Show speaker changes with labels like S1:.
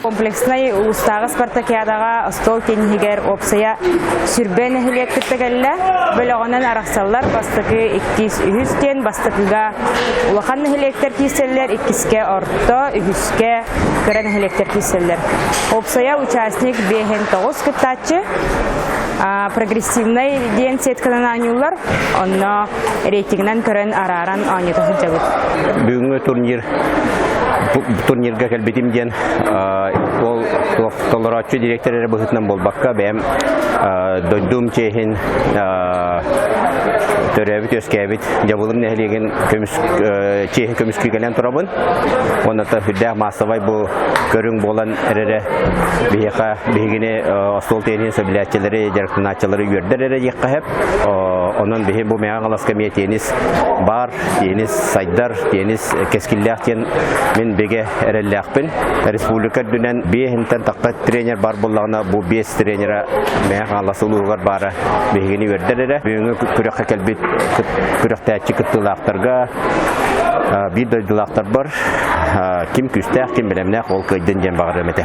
S1: Комплекснай улуустааҕы спартакиадаҕа остуол тенниһигэр уопсайа сүрбэ нэһилиэк кытта кэллэ. Бөлөҕүнэн арахсаллар бастакы, иккис, үһүс диэн бастакыга улахан нэһилиэктэр киирсэллэр, иккискэ орто, үһүскэ кыра нэһилиэктэр киирсэллэр. Уопсайа участник биэһин тоҕус кыттааччы прогрессивнай диэн сетканан оонньууллар. Онно рейтингинэн көрөн арааран оонньото сылдьабыт.
S2: Бүгүҥҥү турнир турнирга кэлбитим диэн ол толорооччу директор эрэ быһыытынан буолбакка бэйэм дойдум чиэһин төрөөбүт үөскээбит Дьабылым нэһилиэгин көмүс чиэһин көмүскүү кэлэн турабын. Уонна сүрдээх маассабай бу көрүҥ буолан эрэрэ биһиэхэ биһигини остуол тенниһин сөбүлээччилэри, дьарыктанааччылары үөрдэр эрэ диэххэ сөп. Онон биһи бу Мэҥэ Хаҥаласка эмиэ теннис баар, теннис сайдар, теннис кэскиллээх диэн мин бигэ эрэллээхпин. Республика үрдүнэн биэһинтэн тахха тренер бар буоллаҕына, бу биэс тренера Мэҥэ Хаҥалас улууһугар баара биһигини үөрдэр эрэ. Бүгүҥҥү күрэххэ кэлбит күрэхтээччи кыттыылаахтарга биир дойдулаахтарбар ким күүстээх, ким бэлэмнээх ол кыайдын диэн баҕарыам этэ.